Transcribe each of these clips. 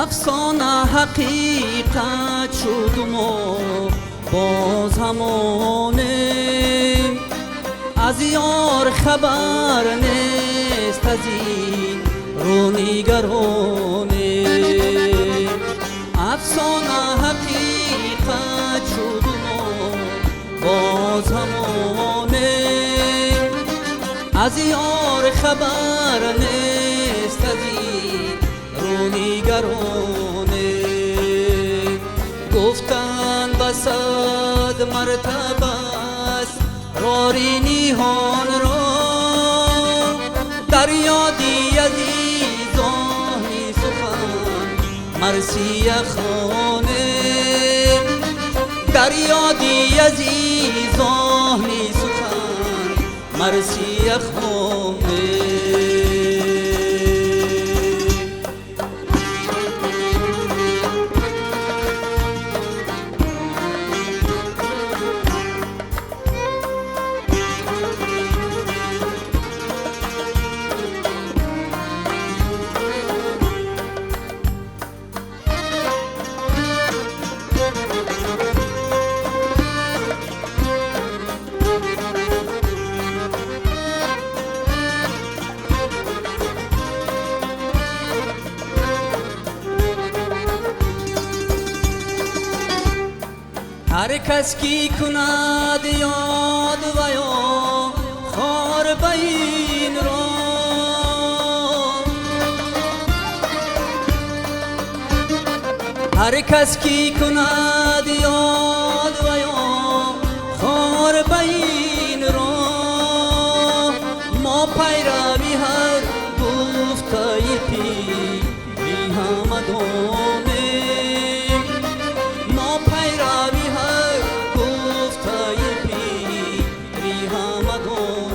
Афсона ҳақиқат шуду мо боз ҳамонем, аз ёр хабар нест, аз ин рӯ нигаронем. Афсона ҳақиқат шуду мо боз ҳамонем, аз ёр хабар нест, аз ин рӯ нигаронем. Гуфтанд ба сад мартаба аст рори ниҳонро, дар ёди азизони сухан марсия хонем, дар ёди азизони сухан марсия хонем. Ҳар кас ки кунад ёд ва ё хор ба ин роҳ, ҳар кас ки кунад ёд ва ё хор ба ин роҳ, мо пайрави ҳар гуфтаи пири ҳамадонем, мо пайрави ҳар гуфтаи пири ҳамадонем.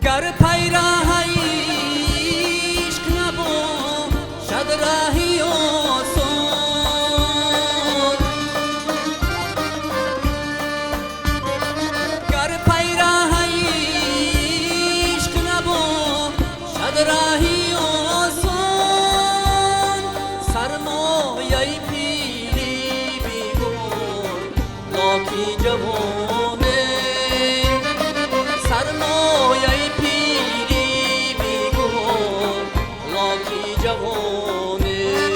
Гар пайраҳаи ишқ набошад раҳи осон, гар пайраҳаи ишқ набошад раҳи осон, сармояи пири бигумон локи ҷавонем, сармояи пири бигумон локи ҷавонем.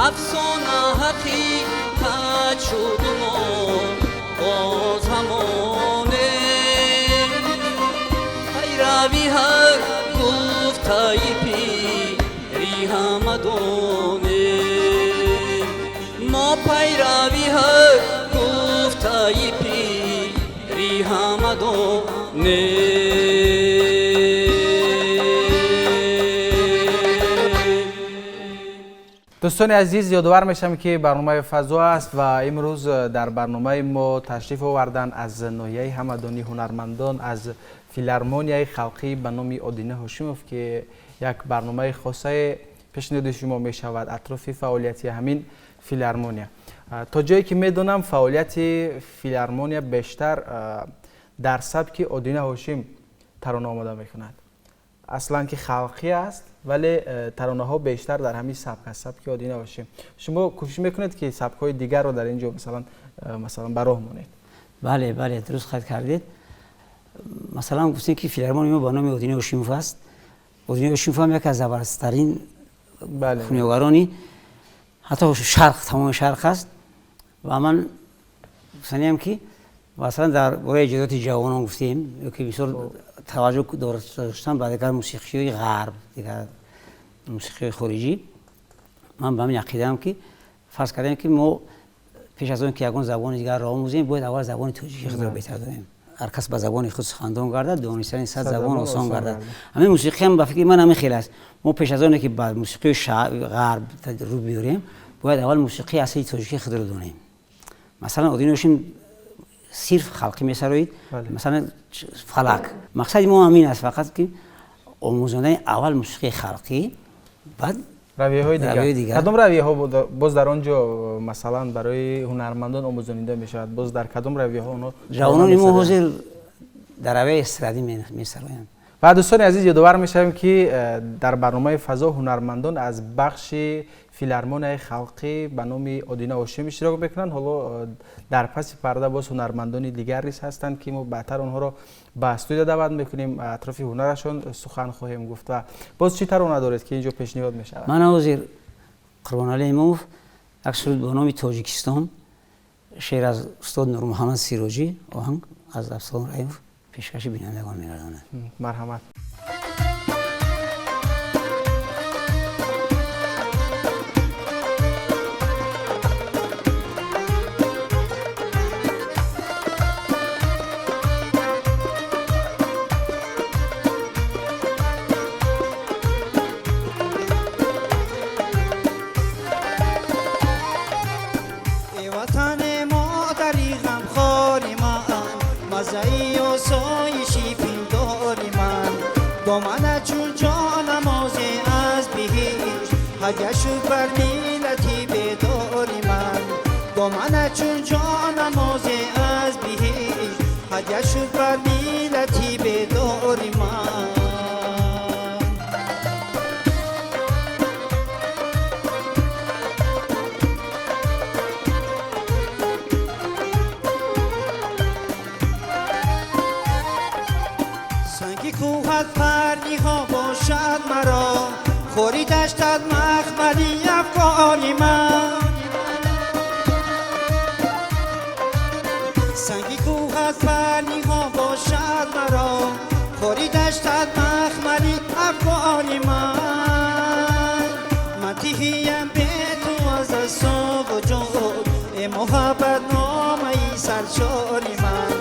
Афсона ҳақиқат шуду мо боз ҳамонем, пайрави ҳар гуфтаи пири ҳамадонем, мо пайрави ҳар гуфтаи пири ҳамадонем. Дӯстони азиз, ёдовар мешавам, ки барномаи фазо аст ва имрӯз дар барномаи мо ташриф оварданд аз ноҳияи Ҳамадонӣ ҳунармандон аз филармонияи халқӣ ба номи Одина Ҳошимов, ки як барномаи хосае Пешниҳоди шумо мешавад атрофи фаъолияти ҳамин филармония. То ҷое ки медонам, фаъолияти филармония бештар дар сабки Одина Ҳошим тарона омода мекунад. Аслан ки халқӣ аст, вале таронаҳо бештар дар ҳамин сабк аст, сабки Одина Ҳошим. Шумо кӯшиш мекунед, ки сабкҳои дигарро дар ин ҷо масалан ба роҳ монед? Бале, бале, дуруст қайд кардед. Масалан, гуфтем, ки филармонияи мо ба номи Одина Ҳошимов аст. Одина Ҳошимов ҳам яке аз забарастарин хунёгарони ҳатто шарқ, тамоми шарқ аст. Ва ман гуфтаниям, ки масалан дар бораи эҷодиёти ҷавонон гуфтем, ё ки бисёр таваҷҷӯҳ доштан ба дигар мусиқиҳои ғарб, дигар мусиқиҳои хориҷӣ. Ман ба ҳамин ақидаам, ки фарз кардем, ки мо пеш аз он ки ягон забони дигарро омӯзем, бояд аввал забони тоҷикии худро беҳтар донем. Ҳар кас ба забони худ сухандон гардад, донистани сад забон осон гардад. Ҳамин мусиқӣ ҳам ба фикри ман ҳамин хел аст. Мо пеш аз оне ки ба мусиқии ғарб рӯ биёрем, бояд аввал мусиқии аслии тоҷикии худро донем. Масалан, Одина Ҳошим сирф халқӣ месароид, масалан фалак. Мақсади мо ҳамин аст, фақат ки омӯзондани аввал мусиқии халқӣ, баъд равияҳои дигар. Кадом равияҳо боз дар он ҷо, масалан, барои ҳунармандон омӯзонида мешавад? Боз дар кадом равияҳо онҳо? Ҷавонони мо ҳозир дар равияи эстрадӣ месароянд. Ва дӯстони азиз, ёдовар мешавем, ки дар барномаи «Фазо» ҳунармандон аз бахши филармонияи халқӣ ба номи Одина Ҳошим иштирок мекунанд. Ҳоло дар паси парда боз ҳунармандони дигар низ ҳастанд, ки мо баъдтар онҳоро ба студия даъват мекунем, атрофи ҳунарашон сухан хоҳем гуфт. Ва боз чӣ тарона доред, ки ин ҷо пешниҳод мешавад? Ман ҳозир Қурбоналӣ Имомов як суруд бо номи «Тоҷикистон», шеър аз устод Нурмуҳаммад Сироҷӣ, оҳанг аз Абсалом Раҳимов, пешкаши бинандагон мегардонад. Марҳамат. هدیه شد بر ملتی بیداری من، دامنه چون جان نمازی از بهشت، هدیه شد بر ملتی بیداری من. سنگی کوهت پرنیها باشد مرا، خوری دشتت مخملی افکاری من. سنگی کوهت پرنیها باشد مرا، خوری دشتت مخملی افکاری من. من تیهیم به تو از سوق و جود، ای محبت نامه ای سرشاری من.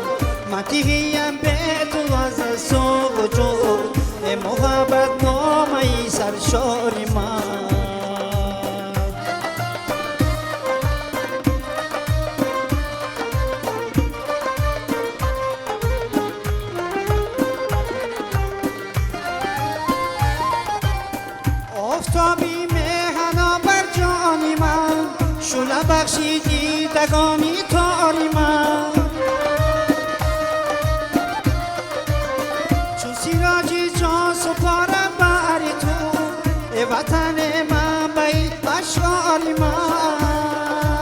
من تیهیم به تو از سوق و جود، ای محبت نامه ای سرشاری من. آفتابی مهنا بر جانی من، شعله بخشیدی دگانی تاری من. چون سراجی جان سپارم بر تو، ای وطن من بیت بشاری من.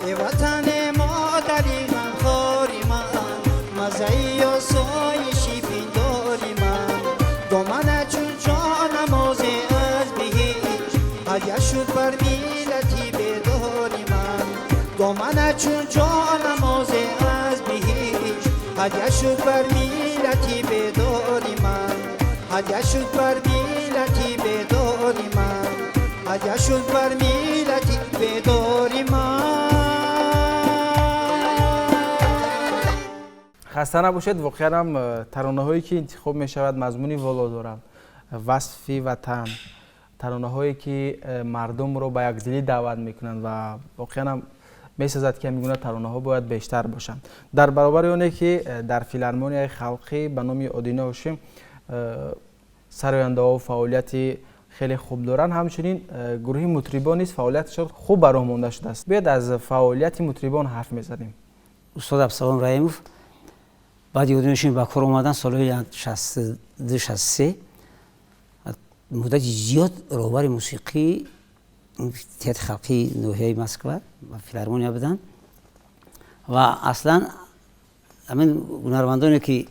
ای وطن مادری غمخواری من، مزه‌ای و سایشی پنداری من. دامنه چون جان نمازی از بهشت، هدیه شد بر ملتی بیداری من. دامنه چون جان نمازی از بهشت، هدیه شد بر ملتی بیداری من. هدیه شد بر ملتی بیداری من، هدیه شد بر ملتی بیداری من. хаста набошед. Воқеан ҳам таронаҳое ки интихоб мешавад, мазмуни воло доранд, васфи ватан, таронаҳое ки мардумро ба якдилӣ даъват мекунанд, ва воқеан ҳам месазад, ки ҳамин гуна таронаҳо бояд бештар бошанд. Дар баробари оне ки дар филармонияи халқӣ ба номи Одина Ҳошим сарояндаҳо фаъолияти Хеле хуб доранд. Ҳамчунин гурӯҳи мутрибон низ фаъолияташон хуб ба роҳ монда шудааст. Биёед аз фаъолияти мутрибон ҳарф мезанем. Устод Абдусалом Раҳимов баъди Одина Ҳошимов ба кор омадан солҳои 62-63, муддати зиёд роҳбари мусиқии театри халқии ноҳияи Москва ва филармония буданд ва аслан ҳамин ҳунармандоне ки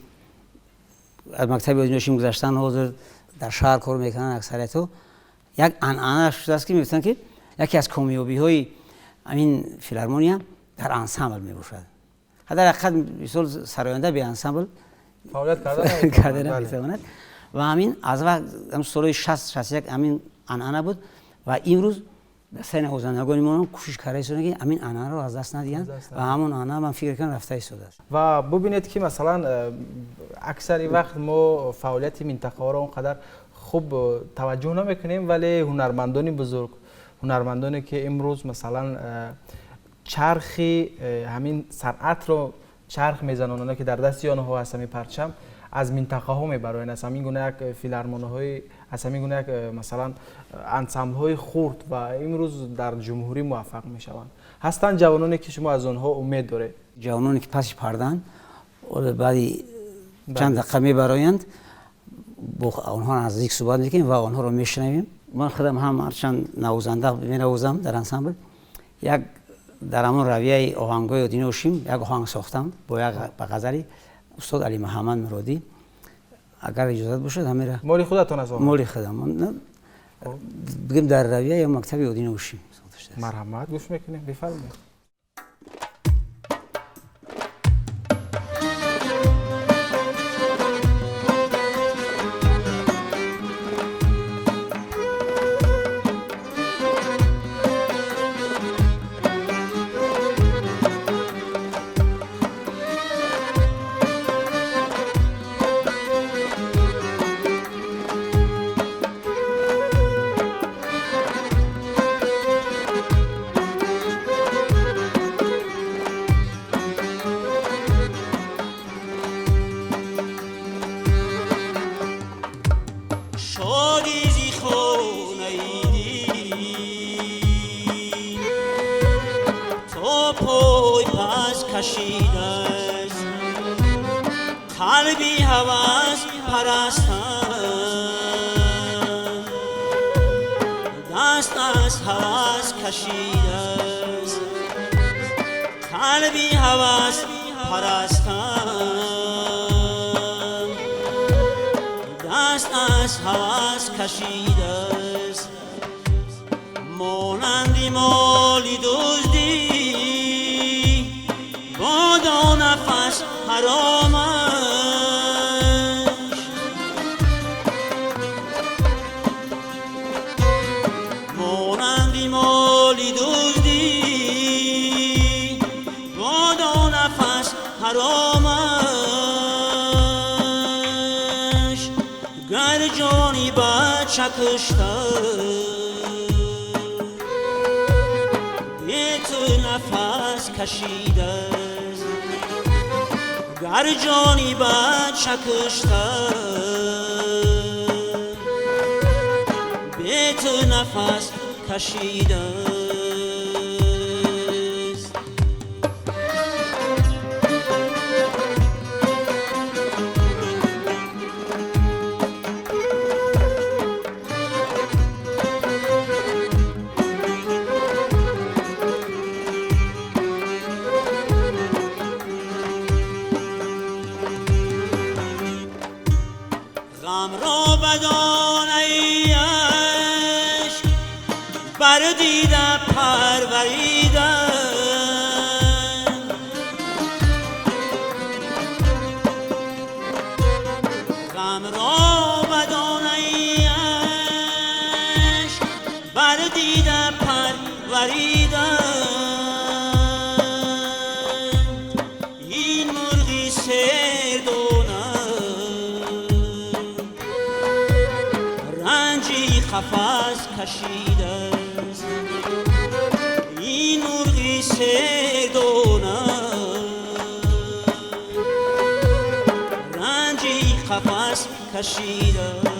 аз мактаби Одина Ҳошимов гузаштан, ҳозир дар шаҳр кор мекунанд, аксариятҳо як анъана шудааст, ки мегуфтанд, ки яке аз комёбиҳои ҳамин филармония дар ансамбл мебошад. Дар ҳақиқат, мисол, сароянда бе ансамбл фаъолият карда наметавонад ва ҳамин аз вақт солҳои 60-61 ҳамин анъана буд ва имрӯз дастаи навозандагони мо кӯшиш карда истодаанд, ки ҳамин анъанаро аз даст надиҳанд ва ҳамон анъана, ман фикр кунам, рафта истодааст. Ва бубинед, ки масалан аксари вақт мо фаъолияти минтақаҳоро он қадар хуб таваҷҷӯҳ намекунем, вале ҳунармандони бузург, ҳунармандоне ки имрӯз масалан чархи ҳамин санъатро чарх мезананд, оне ки дар дасти онҳо ҳаст ҳамин парчам, аз минтақаҳо мебароянд, аз ҳамин гуна як филармонаҳои, аз ҳамин гуна як масалан ансамблҳои хурд ва имрӯз дар ҷумҳурӣ муваффақ мешаванд. Ҳастанд ҷавононе, ки шумо аз онҳо умед доред? Ҷавононе ки паси пардаанд, баъди чанд дақиқа мебароянд, бо онҳо наздик суҳбат мекунем ва онҳоро мешунавем. Ман худам ҳам ҳарчанд навозанда менавозам дар ансамбл, як дар ҳамон равияи оҳангҳои Одина Ҳошим як оҳанг сохтам бо як ба ғазали устод Али Муҳаммад Муродӣ. Агар иҷозат бошад, ҳамера. Моли худатон аст? Моли худам, бигем, дар равияи мактаби Одина Ҳошим. Марҳамат, гӯш мекунем, бифармоед. Кашидааст қалби ҳавас парастан, даст аз ҳавас кашидааст қалби ҳавас парастан, даст аз ҳавас кашидааст, монанди моли дуздӣ бодо нафас ҳаромаш, монанди моли дуздӣ бодо нафас ҳаромаш, гар ҷони бача кушта бе ту нафас кашидааст, гар ҷони бача кушта бе ту нафас кашидааст. غم را بدانه اشک بر دیده پروریدم، غم را بدانه اشک بر دیده پروریدم، این مرغی سردونه رنجی قفس کشیده است، این مرغی سردونه رنجی قفس کشیده است.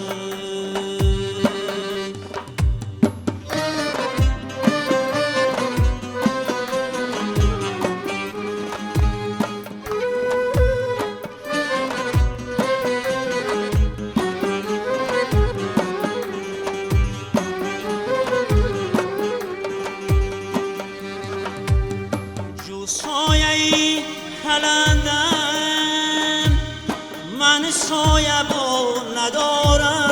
Соябон надорам.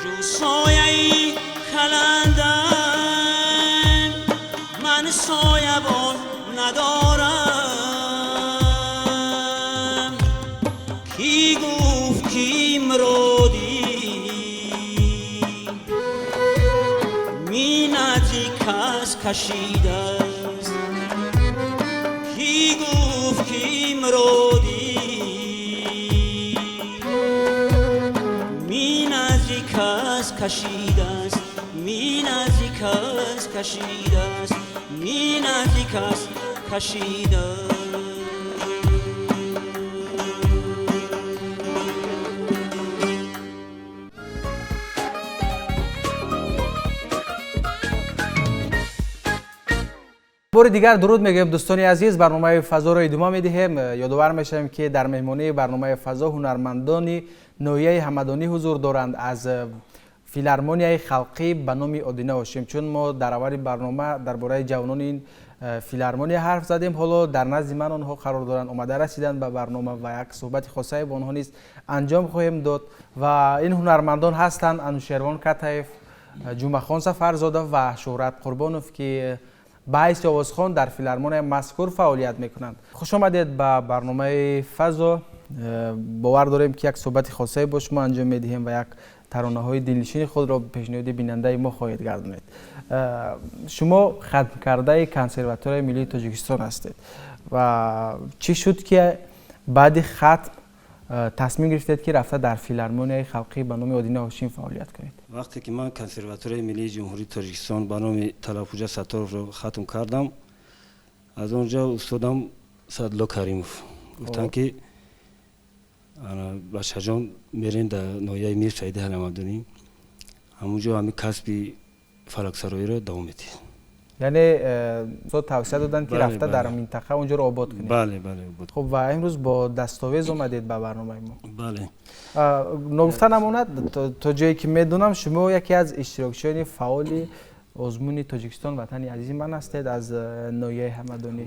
Ҷуз сояи каландам ман соябон надорам. Кӣ гуфт кимро дид минати кас кашидааст? Кӣ гуфт кимро дид минати кас кашидааст? Минати кас кашидааст, минати кас кашидааст. Бори дигар дуруд мегӯем, дӯстони азиз. Барномаи фазоро идома медиҳем. Ёдовар мешавем, ки дар меҳмонии барномаи фазо ҳунармандони ноҳияи Ҳамадонӣ ҳузур доранд аз филармонияи халқӣ ба номи Одина Ҳошим. Чун мо дар аввали барнома дар бораи ҷавонони ин филармония ҳарф задем, ҳоло дар назди ман онҳо қарор доранд, омада расиданд ба барнома ва як суҳбати хосае бо онҳо низ анҷом хоҳем дод. Ва ин ҳунармандон ҳастанд Анушервон Катаев, Ҷумъахон Сафарзода ва Шӯҳрат Қурбонов, ки ба ҳайси овозхон дар филармонияи мазкур фаъолият мекунанд. Хуш омадед ба барномаи фазо. Бовар дорем, ки як суҳбати хосае бо шумо анҷом медиҳем ва як таронаҳои дилнишини худро пешниҳоди бинандаи мо хоҳед гардонед. Шумо хатмкардаи Консерваторияи миллии Тоҷикистон ҳастед ва чӣ шуд, ки баъди хатм тасмим гирифтед, ки рафта дар филармонияи халқӣ ба номи Одина Ҳошим фаъолият кунед? Вақте ки ман Консерваторияи миллии Ҷумҳурии Тоҷикистон ба номи Талабхуҷа Сатторовро хатм кардам, аз он ҷо устодам Садло Каримов гуфтанд, ки бачаҷон, мерем дар ноҳияи Мир Саиди Ҳаламадонӣ, ҳамунҷо ҳамин касби фалаксароиро давом медиҳед. Яъне устод тавсия доданд, ки рафта дар минтақа онҷоро обод кунед? Бале, обод. Хуб, ва имрӯз бо дастовез омадед ба барномаи мо. Бале. Ногуфта намонад, то ҷое ки медонам, шумо яке аз иштирокчиёни фаъоли озмуни Тоҷикистон ватани азизи ман ҳастед аз ноҳияи Ҳамадонӣ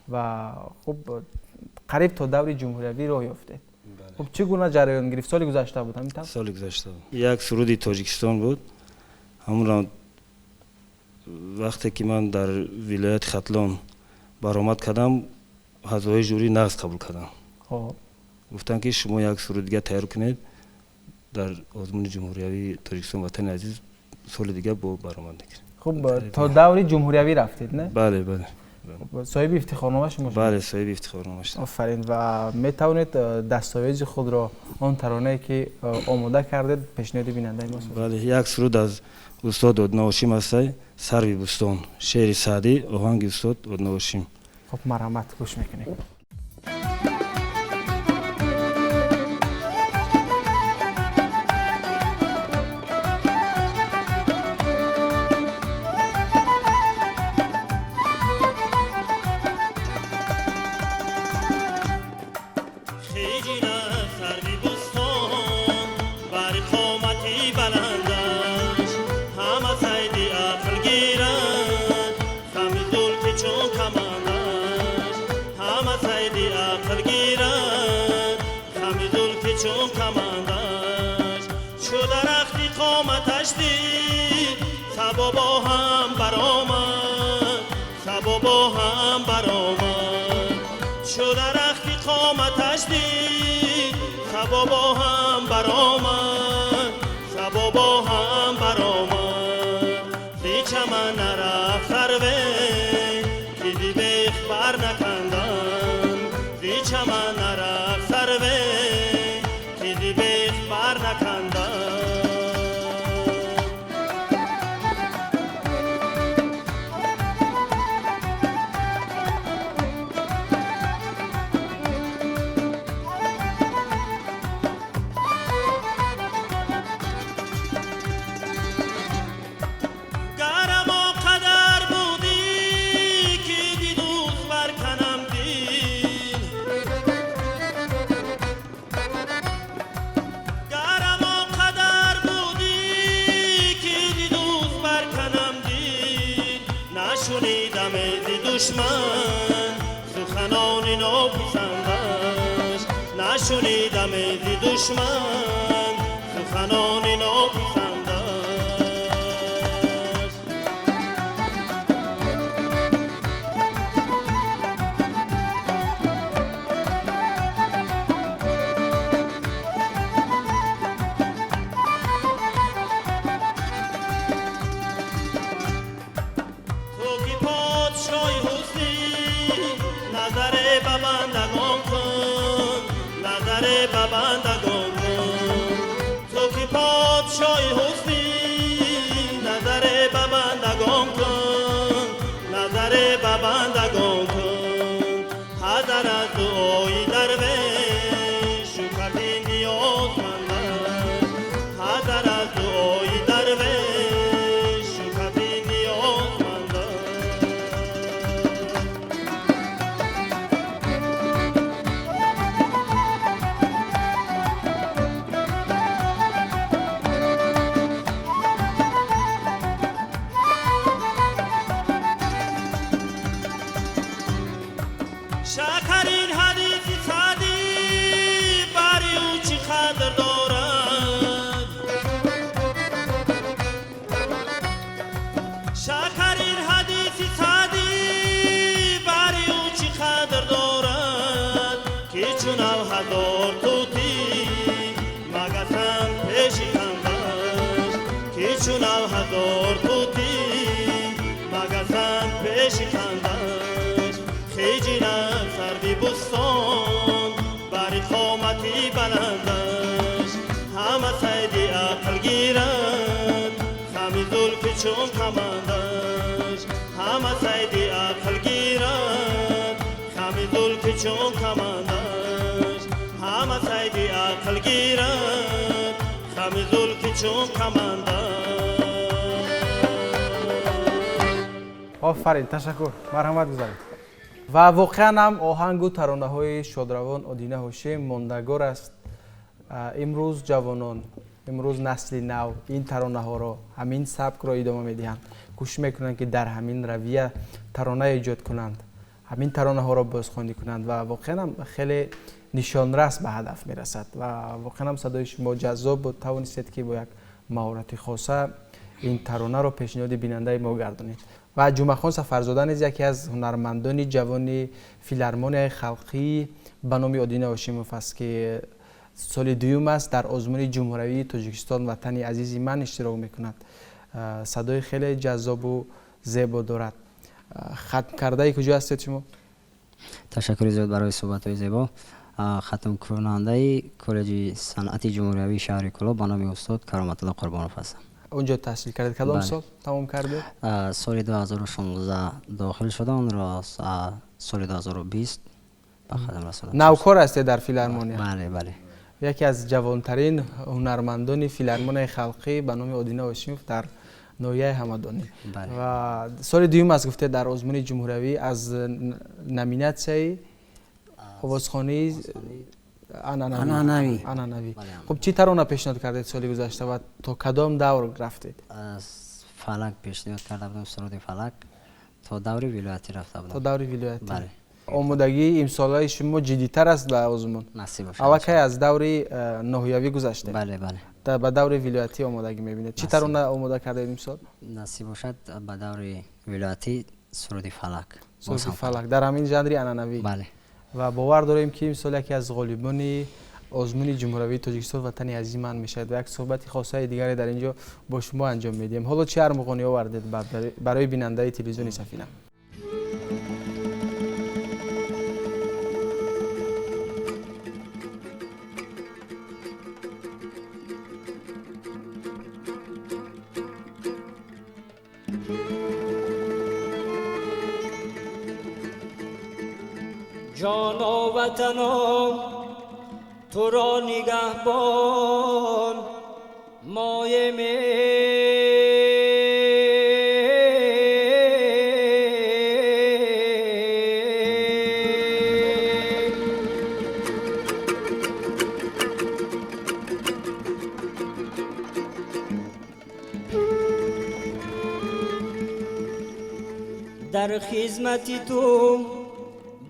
ва хуб, қариб то даври ҷумҳуриявӣ роҳ ёфтед. Хуб, чӣ гуна ҷараён гирифт? Соли гузашта буд, ҳамин тавр? Соли гузашта буд. Як суруди Тоҷикистон буд. Ҳамонро вақте ки ман дар вилояти Хатлон баромад кардам, аъзои жюри нағз қабул кардам. Гуфтанд, ки шумо як суруди дига тайёр кунед, дар озмуни ҷумҳуриявии Тоҷикистон ватани азиз соли дига бо баромад мекунем. Хуб, то даври ҷумҳуриявӣ рафтед, не? Бале. Соҳиби ифтихорнома шумо шудед? Бале, соҳиби ифтихорнома шудам. Офарин! Ва метавонед дастовези худро, он таронае ки омода кардед, пешниҳоди бинандаи мо созед? Бале, як суруд аз устод Одина Ҳошим ҳастай, «Сарви бӯстон», шеъри Саъдӣ, оҳанги устод Одина Ҳошим. Хуб, марҳамат, гӯш мекунем. Хиҷила сарви бӯстон бари қомати баландаш, ҳама сайди ақл гирад хами зулфи чун камандаш, ҳама сайди ақл гирад хами зулфи чун камандаш. Чу дарахти қоматаш дид, сабо бо ҳам баромад, сабо бо ҳам баромад. Чу дарахти қоматаш дид, сабо бо ҳам баромад, сабо бо ҳам баромад. Зи чаман нарафт сарве, ки зи бех бар накандан, зи чаман нарафт сарве, ки зи бех бар накандан. Душман суханони нописандаш, нашунидам зи душман суханони нописандаш. Ту ки подшоҳи ҳусни, назаре ба бандагон кун, назаре ба бандагон кун. Ту ки подшоҳи ҳусни, назаре ба бандагон кун, назаре ба бандагон кун. Ҳазар аз дуои дарвеш шукрди ниёзмандаш, ҳазар аз дуои дарвеш шукрди ниёзмандаш. Шакарин ҳадиси Саъдӣ бари ӯ чӣ қадр дорад, шакарин ҳадиси Саъдӣ бари ӯ чӣ қадр дорад, ки чунав ҳазор тӯтӣ магасанд пеши хандаш, ки чунав ҳазор тӯтӣ магасанд пеши хандаш. Хиҷилат сарви бӯстон бари қомати баландаш, ҳама сайди ақл гирад хами зулфи чун камандаш, ҳама сайди ақл гирад хами зулфи чун камандаш, ҳама сайди ақл гирад хами зулфи чун камандаш. Офарин, ташаккур, марҳамат гузаред. Ва воқеан ҳам оҳангу таронаҳои шодравон Одина Ҳошим мондагор аст. Имрӯз ҷавонон, имрӯз насли нав ин таронаҳоро, ҳамин сабкро идома медиҳанд, кӯшиш мекунанд, ки дар ҳамин равия тарона эҷод кунанд, ҳамин таронаҳоро бозхонӣ кунанд ва воқеан ҳам хеле нишонрас ба ҳадаф мерасад. Ва воқеан ҳам садои шумо ҷаззоб буд, тавонистед, ки бо як маҳорати хоса ин таронаро пешниҳоди бинандаи мо гардонед. Ва Ҷумъахон Сафарзода низ яке аз ҳунармандони ҷавони филармонияи халқӣ ба номи Одина Ҳошимов аст, ки соли дуюм аст дар озмуни ҷумҳуравии Тоҷикистон «Ватани азизи ман» иштирок мекунад. Садои хеле ҷаззобу зебо дорад. Хатмкардаи куҷо ҳастед шумо? Ташаккури зиёд барои суҳбатҳои зебо. Хатмкунандаи коллеҷи санъати ҷумҳуриявии шаҳри Кӯлоб ба номи устод Кароматулло Қурбонов ҳастам. Онҷо таҳсил кардед? Кадом сол тамом кардед? Соли 2016 дохил шудам, онро соли 2020 ба хатм расондам. Навкор ҳастед дар филармония? Бале, бале. Яке аз ҷавонтарин ҳунармандони филармонияи халқӣ ба номи Одина Ҳошимов дар ноҳияи Ҳамадонӣ. Ва соли дуюм аст, гуфтед, дар озмуни ҷумҳуриявӣ аз номинатсияи овозхонии анъанавӣ. Анъанавӣ. Хуб, чӣ тарона пешниҳод кардед соли гузашта ва то кадом давр рафтед? Фалак пешниҳод карда будам, суруди «Фалак», то даври вилоятӣ рафта будам. То даври вилоятӣ. Бале. Омодагии имсолаи шумо ҷиддитар аст ба озмун? Насиб бошад. Аллакай аз даври ноҳиявӣ гузаштед. Бале, бале. Ба даври вилоятӣ омодагӣ мебинед. Чӣ тарона омода кардаед имсол? Насиб бошад, ба даври вилоятӣ суруди «Фалак». Суруди «Фалак» дар ҳамин жанри анъанавӣ. Бале. Ва бовар дорем, ки имсол яке аз ғолибони озмуни ҷумҳуравии Тоҷикистон «Ватани азизи ман» мешавад ва як суҳбати хосаи дигаре дар ин ҷо бо шумо анҷом медиҳем. Ҳоло чӣ армуғонӣ овардед барои бинандаи телевизиони Сафина? جانا وطنم تو را نگهبان مایم، در Дар хизмати ту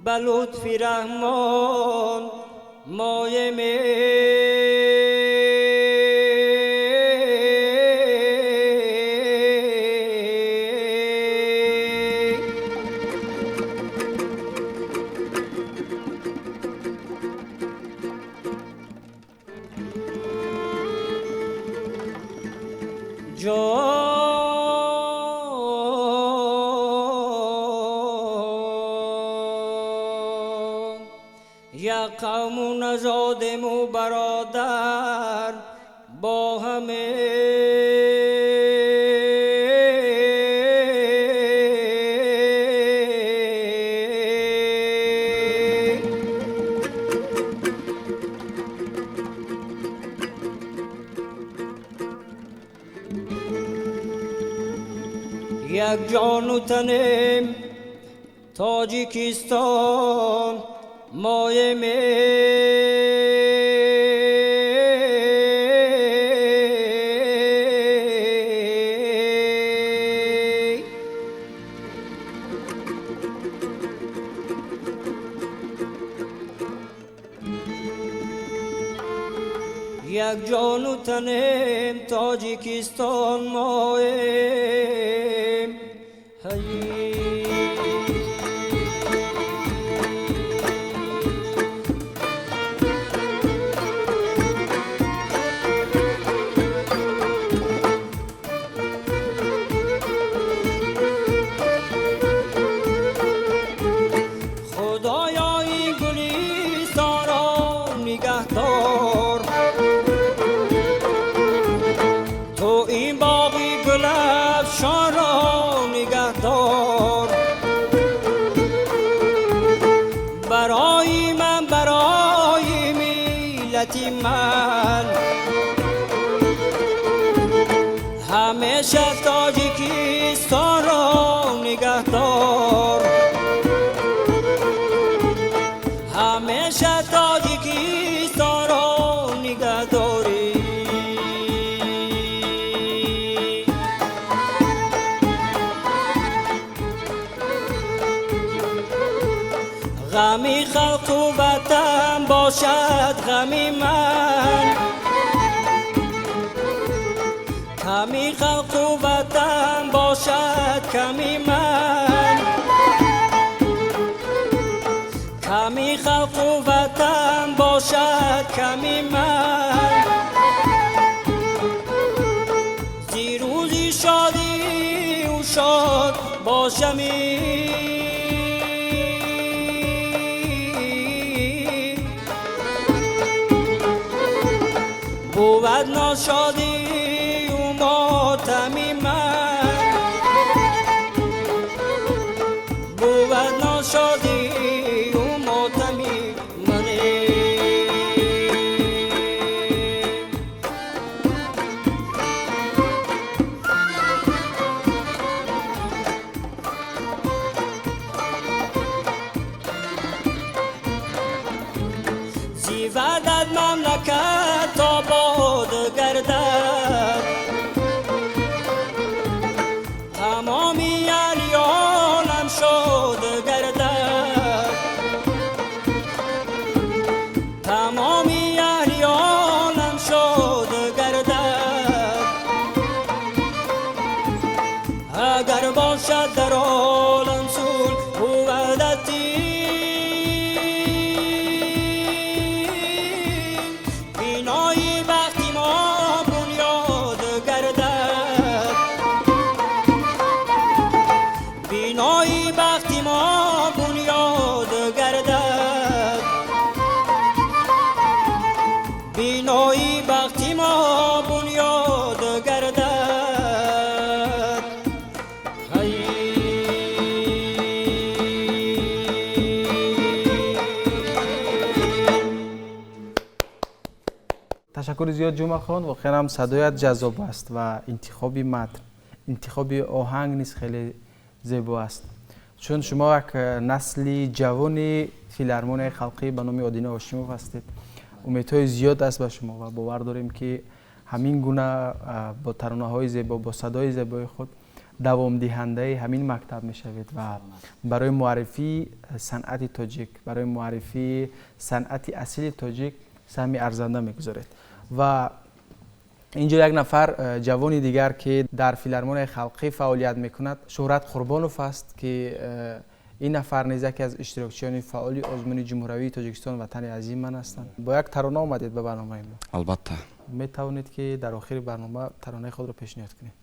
ба лутфи Раҳмон моем. Қавму нажодему бародар бо ҳаме. Як ҷону танем Тоҷикистон моем. Як ҷону танем Тоҷикистон моем. Худоё, ин гулистонро нигаҳдор, ту ин боғи гулафшонро нигаҳдор. Барои ман, барои миллати ман ҳамеша Тоҷикистонро нигаҳдор, ҳамеша Тоҷикистонро нигаҳдорӣ. Ғами халқу ватан бошад ғами ман, ками халқу ватан бошад ками ман, ками халқу ватан бошад ками ман. Зи рӯзи шодию шод бошами, бувад ношодию мотами ман, бувад ношодию мотами ман. Зи ваҳдат мамлакат обод гардад, тамоми аҳли олам шод гардад, тамоми аҳли олам шод гардад. Агар бошад дар олам сулҳу ваҳдатӣ, бинои бахти мо бунёд гардад, бинои бахти мо бунёд гардад, бинои бахти мо бунёд гардад. Ташаккури зиёд, Ҷумъахон. Воқеан ҳам садоят ҷаззоб аст ва интихоби матн, интихоби оҳанг низ хеле зебо аст, чун шумо як насли ҷавони филармонияи халқӣ ба номи Одина Ҳошимов ҳастед. Умедҳои зиёд аст ба шумо ва бовар дорем, ки ҳамин гуна бо таронаҳои зебо, бо садои зебои худ Давомдиҳандаи ҳамин мактаб мешавед ва барои муаррифии санъати тоҷик, барои муаррифии санъати асили тоҷик саҳми арзанда мегузоред. Ва инҷо як нафар ҷавони дигар, ки дар филармонияи халқӣ фаъолият мекунад, Шӯҳрат Қурбонов аст, ки ин нафар низ яке аз иштирокчиёни фаъоли озмуни ҷумҳуриявии Тоҷикистон «Ватани азими ман» ҳастанд. Бо як тарона омадед ба барномаи мо. Албатта. Метавонед, ки дар охири барнома таронаи худро пешниҳод кунед?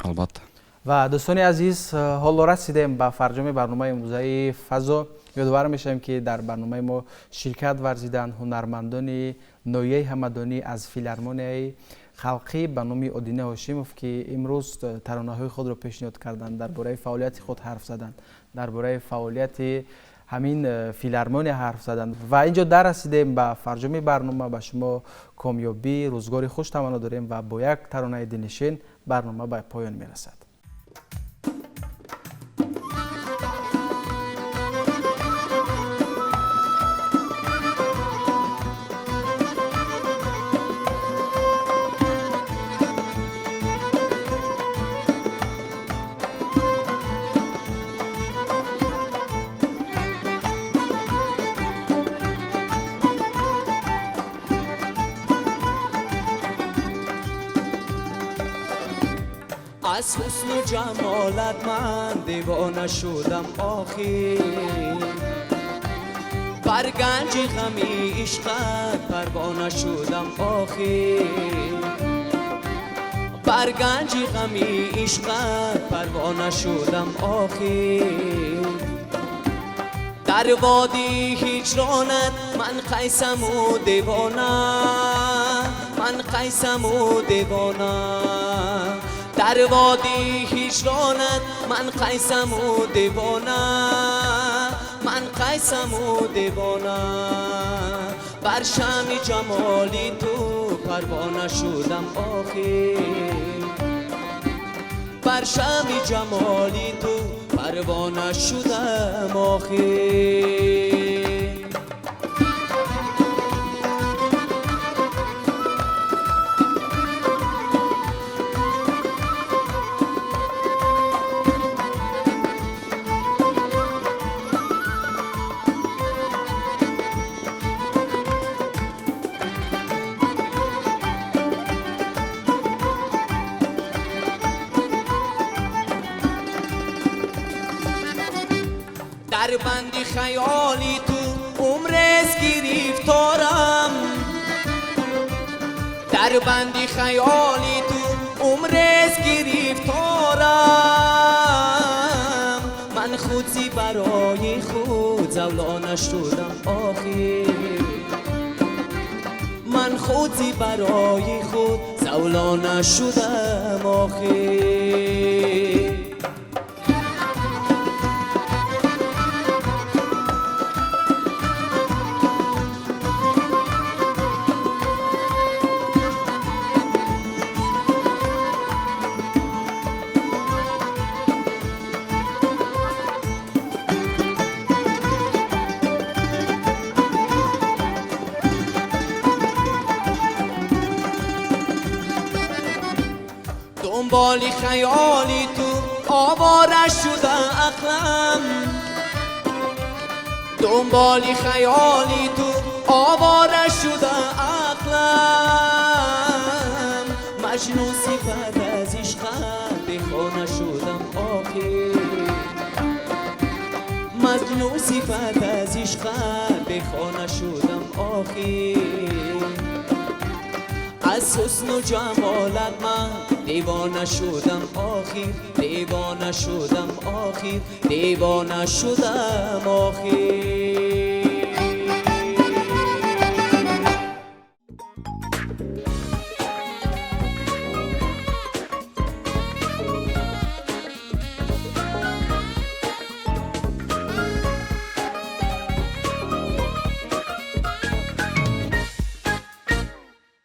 Албатта. Ва дӯстони азиз, ҳоло расидем ба фарҷоми барномаи имрӯзаи «Фазо». Ёдовар мешавем, ки дар барномаи мо ширкат варзиданд ҳунармандони ноҳияи Ҳамадонӣ аз филармонияи халқӣ ба номи Одина Ҳошимов, ки имрӯз таронаҳои худро пешниҳод карданд, дар бораи фаъолияти худ ҳарф заданд, дар бораи фаъолияти ҳамин филармония ҳарф заданд. Ва инҷо дар расидем ба фарҷоми барнома. Ба шумо комёбӣ, рӯзгори хуш таманно дорем ва бо як таронаи дилнишин барнома ба поён мерасад. Аз ҳусну ҷамолат ман девона шудам охир, бар ганҷи ғами ишқат парвона шудам охир, бар ганҷи ғами ишқат парвона шудам охир. Дар водии ҳиҷронат ман қайсаму девона, ман қайсаму девона. Дар водии ҳиҷронат ман қайсаму девона, ман қайсаму девона. Бар шамъи ҷамоли ту парвона шудам охир, бар шамъи ҷамоли ту парвона шудам охир. Дар банди хаёли ту умрест гирифторам, дар банди хаёли ту умрест гирифторам. Ман худ зи барои худ завлона шудам охир, ман худ зи барои худ завлона шудам охир. Дунболи хаёли ту овора шуда ақлам, дунболи хаёли ту овора шуда ақлам. Маҷнун сифат аз ишқат бехона шудам охир, Маҷнун сифат аз ишқат бехона шудам охир. Аз ҳусну ҷамолат ман девона шудам охир, девона шудам охир, девона шудам охир.